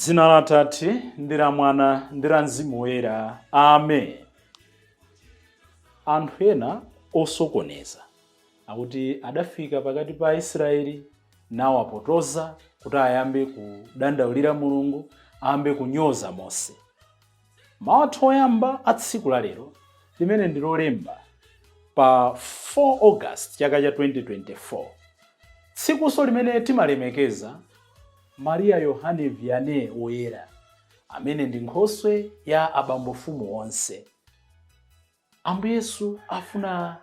Dzina la Atate ndi la Mwana ndi la Mzimu Woyera. Amen. Anthu ena osokoneza akuti adafika pakati pa Aisraeli nawapotoza kuti ayambe kudandaulira Mulungu, ayambe kunyoza Mose. Mawu athu oyamba a tsiku la lero limene ndi lolemba pa 4 August chaka cha 2024, tsikunso limene timalemekeza Maria Yohane Vianney Woyera, amene ndi nkhoswe ya abambofumu onse. Ambuye Yesu afuna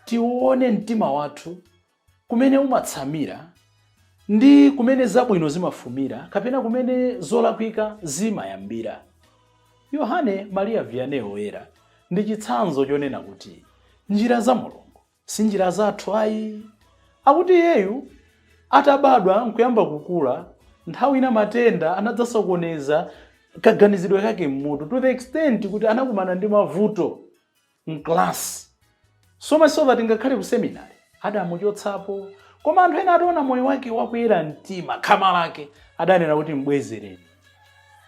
tione mtima wathu kumene umatsamira ndi kumene zabwino zimafumira kapena kumene zolakwika zimayambira. Yohane Maria Vianney Woyera ndi chitsanzo chonena kuti njira za Mulungu si njira zathu ayi. Akuti iyeyu atabadwa nkuyamba kukula, nthawi ina matenda anadzasokoneza kaganizidwe kake mmutu to the extent kuti anakumana ndi mavuto mklasi, so much so that ngakhale ku seminary adamuchotsapo. Koma anthu ena ataona moyo wake wakuyera mtima, khama lake, adanena kuti mbwezereni.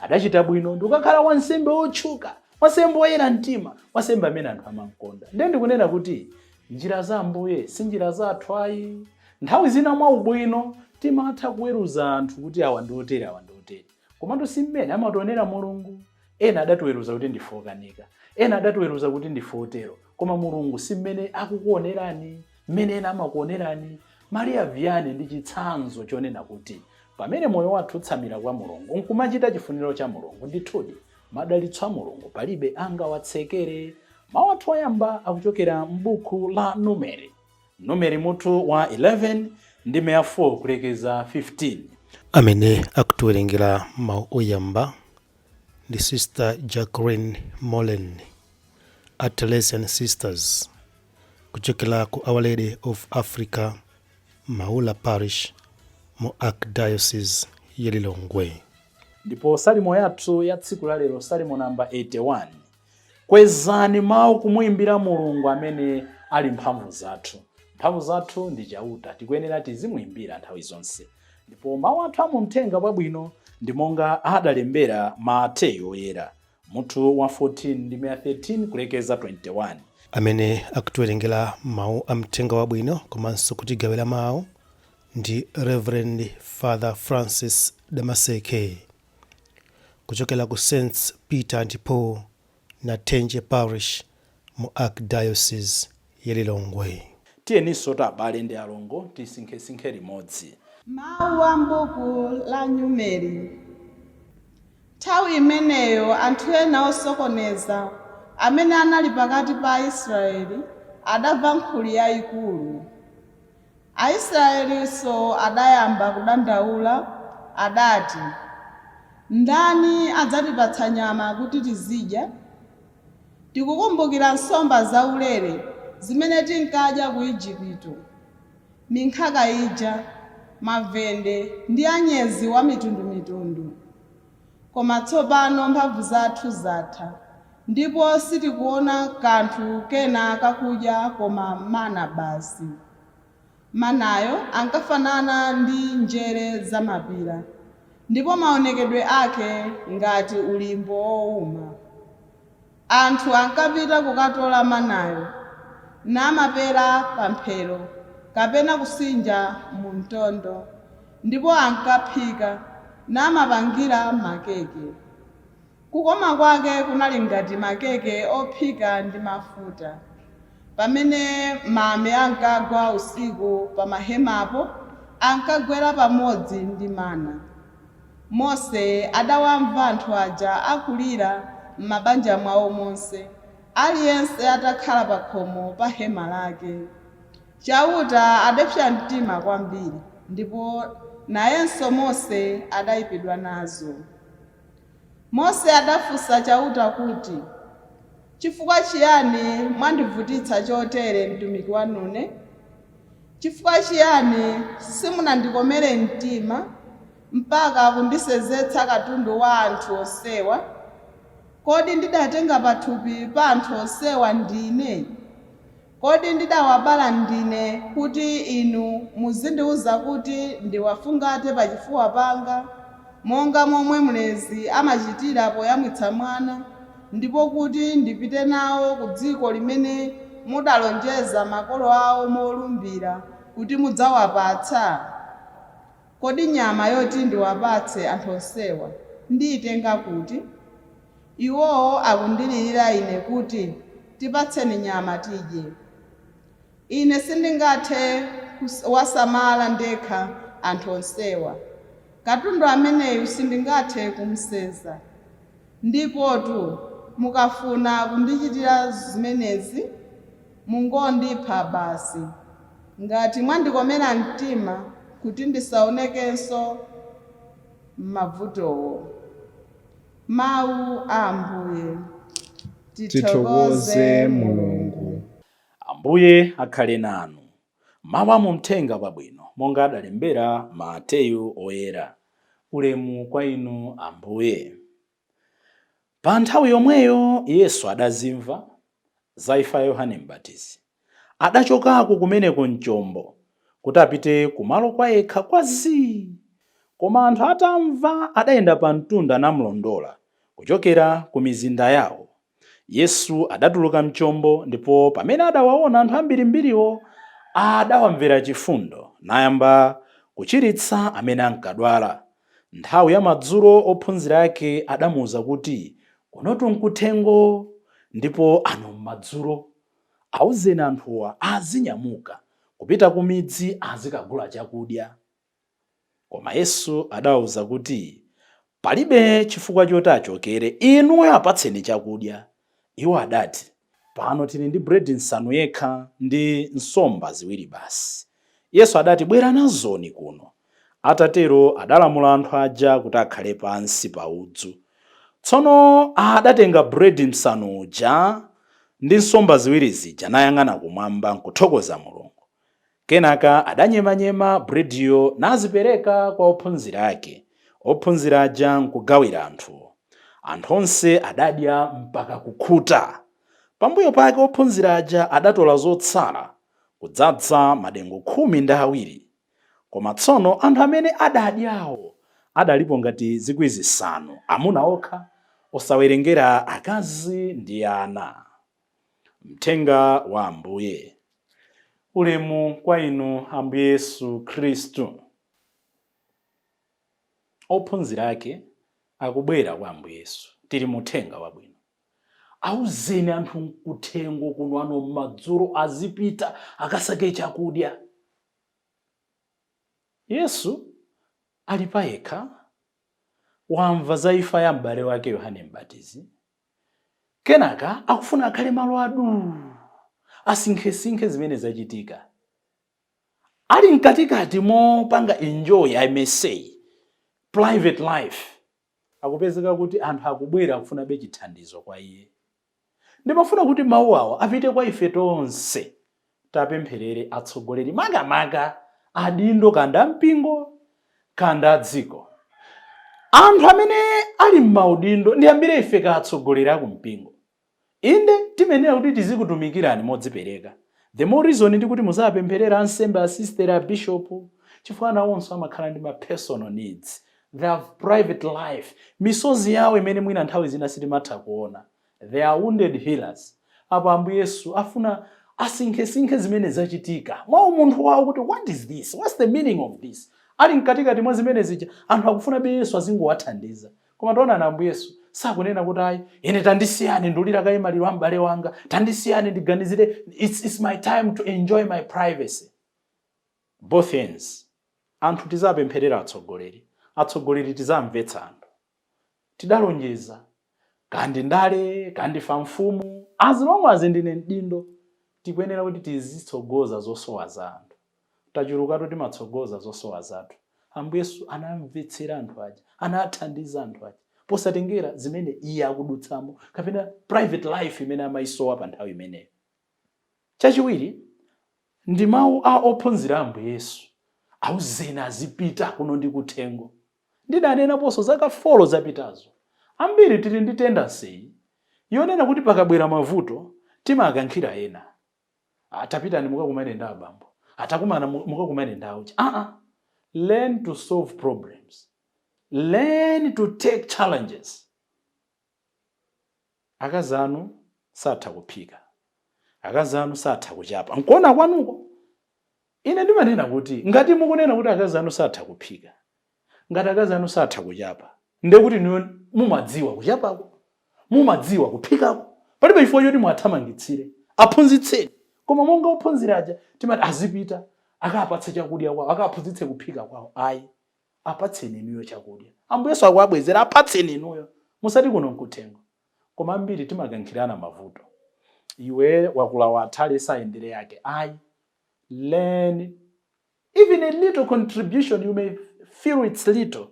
Adachita bwino ndikukakhala wansembe wotchuka, wansembe woyera mtima, wansembe amene anthu amamkonda. Ndiye ndikunena kuti njira za Ambuye si njira zathu ayi. Nthawi zina mwa ubwino timatha kuweruza anthu kuti awa ndi otere, awa ndi otere, komatu si mmene amationera Mulungu. Ena adatiweruza kuti ndife okanika, ena adatiweruza kuti ndife otero, koma Mulungu si mmene akukuonerani, mmene ena amakuonerani. Maria Vianney ndi chitsanzo chonena kuti pamene moyo wathu utsamira kwa Mulungu nkumachita chifuniro cha Mulungu, ndithudi madalitso a Mulungu palibe angawatsekere. Mawu athu oyamba akuchokera m'buku la Numeri, Numeri mutu wa 11 ndime ya 4 kulekeza 15. Amene akutiwerengera mawu oyamba ndi Sister Jacqueline Mollen a Theresian Sisters kuchokera ku Our Lady of Africa, Maula Parish mu Archdiocese ya Lilongwe. Ndipo salimo yathu ya tsiku la lero, salimo namba 81: kwezani mawu kumuimbira Mulungu amene ali mphamvu zathu. Mphamvu zathu ndi Chauta, tikuyenera tizimuimbira nthawi zonse. Ndipo mawu athu amumthenga wabwino ndi monga adalembera Mateyu Oyera, mutu wa 14 ndime ya 13 kulekeza 21. Amene akutiwerengera mawu a mthenga wabwino komanso kutigawira mawu ndi Reverend Father Francis Damaseke kuchokera ku St Peter and Paul, Nathenje Parish mu Archdiocese ya Lilongwe. Tiyeninso abale ndi alongo tisinkhesinkhe limodzi. Mawu a m'buku la Numeri. Nthawi imeneyo anthu ena osokoneza amene anali pakati pa Aisraeli adamva nkhuli yayikulu. Aisraelinso adayamba kudandaula, adati, "Ndani adzatipatsa nyama kuti tizidya? Tikukumbukira nsomba zaulere zimene tinkadya ku Igupto, minkhaka ija, mavende ndi anyezi wa mitundumitundu. Koma tsopano mphamvu zathu zatha ndipo sitikuona kanthu kena kakudya koma mana basi." Manayo ankafanana ndi njere zamapira ndipo maonekedwe ake ngati ulimbo wowuma. Anthu ankapita kukatola manayo namapera pamphero kapena kusinja mu mtondo, ndipo ankaphika namapangira makeke. Kukoma kwake kunali ngati makeke ophika ndi mafuta. Pamene mame ankagwa usiku pa mahemapo, ankagwera pamodzi ndi mana. Mose adawamva anthu aja akulira m'mabanja mwawo monse, aliyense atakhala pa khomo pa hema lake. Chauta adapsa mtima kwambiri, ndipo nayenso Mose adayipidwa nazo. Mose adafunsa Chauta kuti, "Chifukwa chiyani mwandivutitsa chotere mtumiki wanune? Chifukwa chiyani simunandikomere mtima mpaka kundisenzetsa katundu wa anthu onsewa? Kodi ndidatenga pathupi pa anthu onsewa ndine? Kodi ndidawabala ndine kuti inu muzindiwuza kuti ndiwafungate pachifuwa panga? Monga momwe mlezi amachitira poyamwitsa mwana, ndipo kuti ndipite nawo ku dziko limene mudalonjeza makolo awo molumbira kuti mudzawapatsa? Kodi nyama yoti ndiwapatse anthu onsewa ndiyitenga kuti? Iwowo akundilirira ine kuti, ‘Tipatseni nyama tidye.’ Ine sindingathe kuwasamala ndekha anthu onsewa. Katundu ameneyu sindingathe kumusenza. Ndipotu mukafuna kundichitira zimenezi, mungondipha basi. Ngati mwandikomera mtima kuti ndisaonekenso m'mavutowo. Mawu a Ambuye. Tithokoze Mulungu. Ambuye akhale nanu. Mawu a mu Mthenga Wabwino monga adalembera Mateyu Oyera. Ulemu kwa inu Ambuye. Pa nthawi yomweyo Yesu adazimva za imfa ya Yohane Mbatizi. Adachokako kumeneko m'chombo kuti apite kumalo kwa yekha kwa zii. Koma anthu atamva adayenda pa mtunda namlondola kuchokera ku mizinda yawo. Yesu adatuluka m'chombo ndipo pamene adawaona anthu ambirimbiriwo, adawamvera chifundo nayamba kuchiritsa amene ankadwala. Nthawi ya madzulo ophunzira ake adamuwuza kuti, Kunotu nkuthengo, ndipo ano m'madzulo. Auzeni anthuwa azinyamuka kupita ku midzi azikagula chakudya. Koma Yesu adawauza kuti, Palibe chifukwa choti achokere, inuyo apatseni chakudya. Iwo adati, Pano tili ndi buledi msanu yekha ndi nsomba ziwiri basi. Yesu adati, Bwera nazoni kuno. Atatero adalamula anthu aja kuti akhale pansi pa udzu. Tsono adatenga buledi msanu uja ndi nsomba ziwiri zija, nayang'ana kumwamba nkuthokoza Mulungu. Kenaka adanyemanyema bulediyo nazipereka kwa ophunzira ake, ophunzira aja nkugawira anthuwo. Anthu onse adadya mpaka kukhuta. Pambuyo pake ophunzira aja adatola zotsala, kudzadza madengu 12. Koma tsono anthu amene adadyawo adalipo ngati 5,000, amuna okha, osawerengera akazi ndi ana. Mthenga wa Ambuye. Ulemu kwa inu Ambuye Yesu Khristu. Ophunzira ake akubwera kwa Ambuye Yesu. Tili mu Uthenga Wabwino. Auzeni anthu nkuthengo kuno ano m'madzulo azipita akasake chakudya. Yesu ali payekha, wamva za imfa ya m'bale wake Yohane Mbatizi. Kenaka akufuna akhale malo aduu, asinkhesinkhe zimene zachitika. Ali mkatikati mopanga enjoy, I may say, private life, akupezeka kuti anthu akubwera akufunabe chithandizo kwa iye. Ndimafuna kuti mawu awa apite kwa ife tonse. Tapempherere atsogoleri, makamaka adindo kanda mpingo kanda dziko. Anthu amene ali m'maudindo, ndiyambire ife ka atsogoleri akumpingo. Inde, timenera kuti tizikutumikirani modzipereka. The more reason ndi kuti muzapempherera ansembe, asisteri, abishopu, chifukwa nawonso amakhala ndi ma personal needs. They have private life. Misozi yawo imene mwina nthawi zina sitimatha kuona. They are wounded healers. Apo Ambuye Yesu afuna asinkhesinkhe zimene zachitika mwa umunthu wawo kuti, "What is this? What's the meaning of this?" Ali mkatikati mwa zimene zija, anthu akufunabe Yesu azingowathandiza. Koma taonani, Ambuye Yesu sakunena kuti, "Ayi, ine tandisiyani, ndulira kaye maliro a m'bale wanga, tandisiyani ndiganizire, it's my time to enjoy my privacy." Both ends, anthu tizapempherera atsogoleri, atsogoleri tizamvetsa anthu. Tidalonjeza, kandi ndale kandifa mfumu, as long as ndine mdindo, tikuyenera kuti tizitsogoza zosowa za anthu. Tachulukatu timatsogoza zosowa zathu. Ambuye Yesu anamvetsera anthu aja, anathandiza anthu aja posatengera zimene iye akudutsamo kapena private life imene amayisowa pa nthawi imeneyo. Chachiwiri ndi mawu a ophunzira Ambuye Yesu, "Auzeni azipita, kuno ndi kuthengo." Ndidanenaponso zaka 4 zapitazo, ambiri tili ndi tendency yonena kuti pakabwera mavuto timakankhira ena. "Atapitani mukakumane ndi abambo, atakumana mukakumane ndi auchi." Aa, learn to solve problems. Learn to take challenges. Akazi anu satha kuphika, akazi anu satha kuchapa, nkuona kwanuko. Ine ndimanena kuti ngati mukunena kuti akazi anu satha kuphika, ngati akazi anu satha kuchapa, ndekuti niyo mumadziwa kuchapako, mumadziwa kuphikako. Palibe chifukwa choti mwathamangitsire. Aphunzitseni. Koma monga ophunzira aja timati azipita akapatse chakudya kwawo, akaphunzitse kuphika kwawo. Ayi, apatseni inuyo chakudya. Ambuyesu akuabwezera, apatseni inuyo, musati kuno nkuthengo. Koma ambiri timakankhirana mavuto. Iwe wakula, wathale sayendere yake. Ayi, learn even a little contribution. You may feel it's little.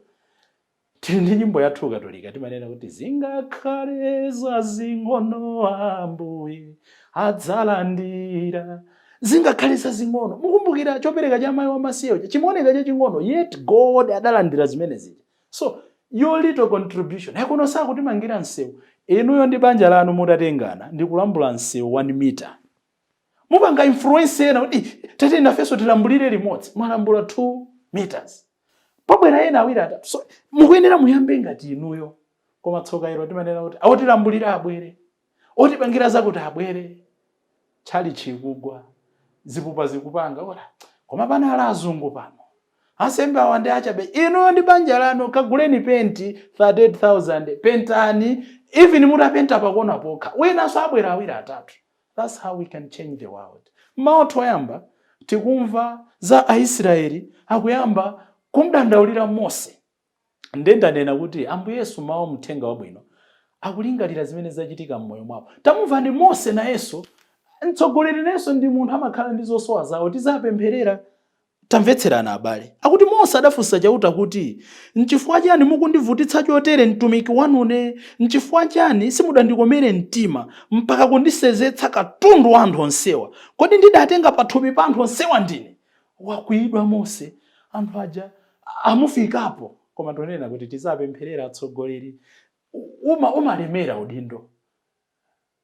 Tili ndi nyimbo yathu Katolika, timanena kuti zingakhale zazing'ono Ambuye adzalandira. Zingakhale zazing'ono. Mukumbukira chopereka cha mayi wamasiye chimaoneka chaching'ono, yet God adalandira zimene zija. So your little contribution, ekuno sakutimangira msewu, inuyo ndi banja lanu mutatengana ndi kulambula msewu 1 meter, mupanga influence ena kuti tate nafenso tilambulire limodzi. Mwalambula 2 meters, pabwera ena awiri, atatu. So mukuyenera muyambe ngati inuyo. Koma tsoka ilo, timanena kuti otilambulira abwere, otipangira zakuti abwere. Tchali chikugwa, zipupa zikupanga ora, koma pano ala azungu pano, ansembe awa ndi achabe. Inuyo ndi banja lanu kaguleni penti 38,000, pentani. Even mutapenta pakona pokha, winanso abwera, awiri, atatu. That's how we can change the world. Mawu oyamba tikumva za Aisraeli akuyamba kumdandaulira Mose. Nde ndanena kuti Ambuye Yesu, mawu mthenga wabwino, akulingalira zimene zachitika m'moyo mwawo. Tamumvani Mose nayenso, mtsogoleri nayenso ndi munthu, amakhala ndi zosowa zawo, tizapempherera. Tamvetserana abale. Akuti Mose adafunsa Chauta kuti, "Nchifukwa chani mukundivutitsa chotere mtumiki wanune? Nchifukwa chani simudandikomere mtima mpaka kundisenzetsa katundu wa anthu onsewa? Kodi ndidatenga pathupi pa anthu onsewa ndine?" Wakwiyidwa Mose, anthu aja amufikapo. Koma tonena kuti tizapempherera atsogoleri. Umalemera udindo,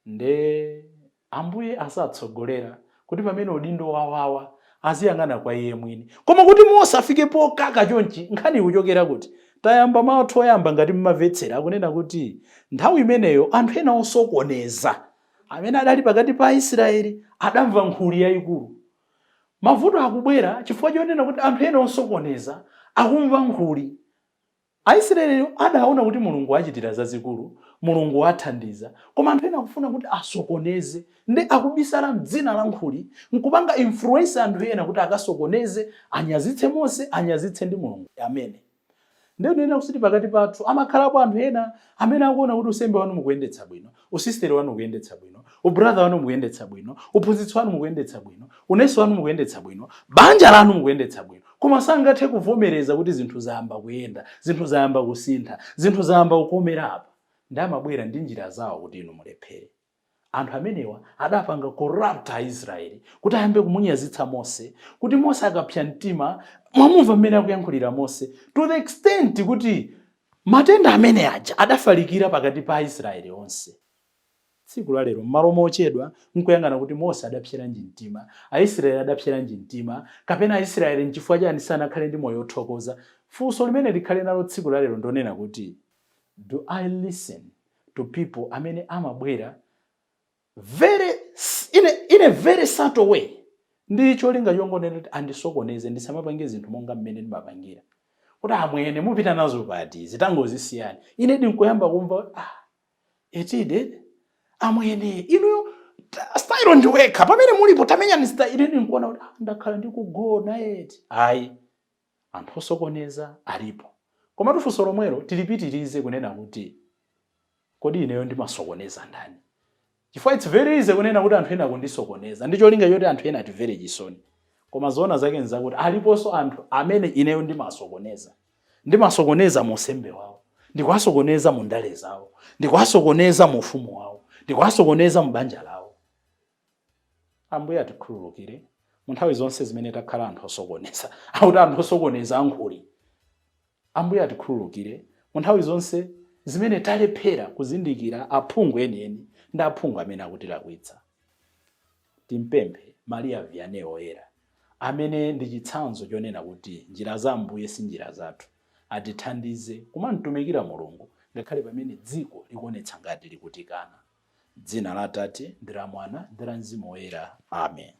nde Ambuye asatsogolera kuti pamene udindo wawawa aziyang'ana kwa iye mwini. Koma kuti Mose afike pokaka chonchi, nkhani ikuchokera kuti? Tayamba mawu oyamba, ngati mmamvetsera, akunena kuti nthawi imeneyo anthu ena osokoneza amene adali pakati pa Aisraeli adamva nkhuli yayikulu. Mavuto akubwera chifukwa chonena kuti anthu ena osokoneza akumva nkhuli. Aisraeli adaona kuti Mulungu achitira zazikulu, Mulungu wathandiza, koma anthu ena akufuna kuti asokoneze, ndi akubisala mdzina la nkhuli nkupanga influence anthu ena kuti akasokoneze, anyazitse Mose, anyazitse ndi Mulungu amene. Ndiye tinena kuti pakati pathu amakhalapo anthu ena amene akuona kuti unsembe wanu mukuyendetsa bwino, usisteri wanu mukuyendetsa bwino, ubrother wanu mukuyendetsa bwino, uphunzitsi wanu mukuyendetsa bwino, unesi wanu mukuyendetsa bwino, banja lanu mukuyendetsa bwino, koma sangathe kuvomereza kuti zinthu zayamba kuyenda, zinthu zayamba kusintha, zinthu zayamba kukomera apa. Ndi amabwera ndi njira zawo kuti inu mulephere. Anthu amenewa adapanga corrupt Aisraeli kuti ayambe kumunyazitsa Mose, kuti Mose akapsa mtima. Mwamumva mmene akuyankhulira Mose, to the extent kuti matenda amene aja adafalikira pakati pa Aisraeli onse. Tsiku la lero, m'malo mochedwa nkuyang'ana kuti Mose adapseranji mtima, Aisraeli adapseranji mtima, kapena Aisraeli nchifukwa chani sanakhale ndi moyo othokoza, funso limene likhale nalo tsiku la lero ndonena kuti, do I listen to people amene amabwera very in a very subtle way ndi cholinga chongonena kuti andisokoneze, ndisamapange zinthu monga mmene ndimapangira, kuti amwene mupita nazo pati, zitangozisiyani? Ine ndinkoyamba kumva, ah, etide amwene inuyo style ndiwekha pamene mulipo, tamenyani style. Ine ndinkuona kuti ah, ndakhala ndikugona eti. Ayi, anthu osokoneza alipo. Komatu funso lomwelo tilipitirize kunena kuti, kodi ineyo ndimasokoneza ndani? Chifukwa it's very easy kunena kuti anthu ena akundisokoneza ndi cholinga choti anthu ena atimvere chisoni, koma zoona zake nzakuti aliponso anthu amene ineyo ndimasokoneza. Ndimasokoneza mu unsembe wawo, ndikuwasokoneza mu ndale zawo, ndikuwasokoneza mu ufumu wawo, ndikuwasokoneza mu banja lawo. Ambuye atikhululukire mu nthawi zonse zimene takhala anthu osokoneza, akuti anthu osokoneza ankhuli. Ambuye atikhululukire mu nthawi zonse zimene talephera kuzindikira aphungu enieni ndi aphungu amene akutilakwitsa. Timpemphe Maria Vianney Oyera, amene ndi chitsanzo chonena kuti njira za Ambuye si njira zathu. Atithandize kumamtumikira Mulungu ngakhale pamene dziko likuonetsa ngati likutikana. Dzina la Atate ndi la Mwana ndi la Mzimu Woyera. Amen.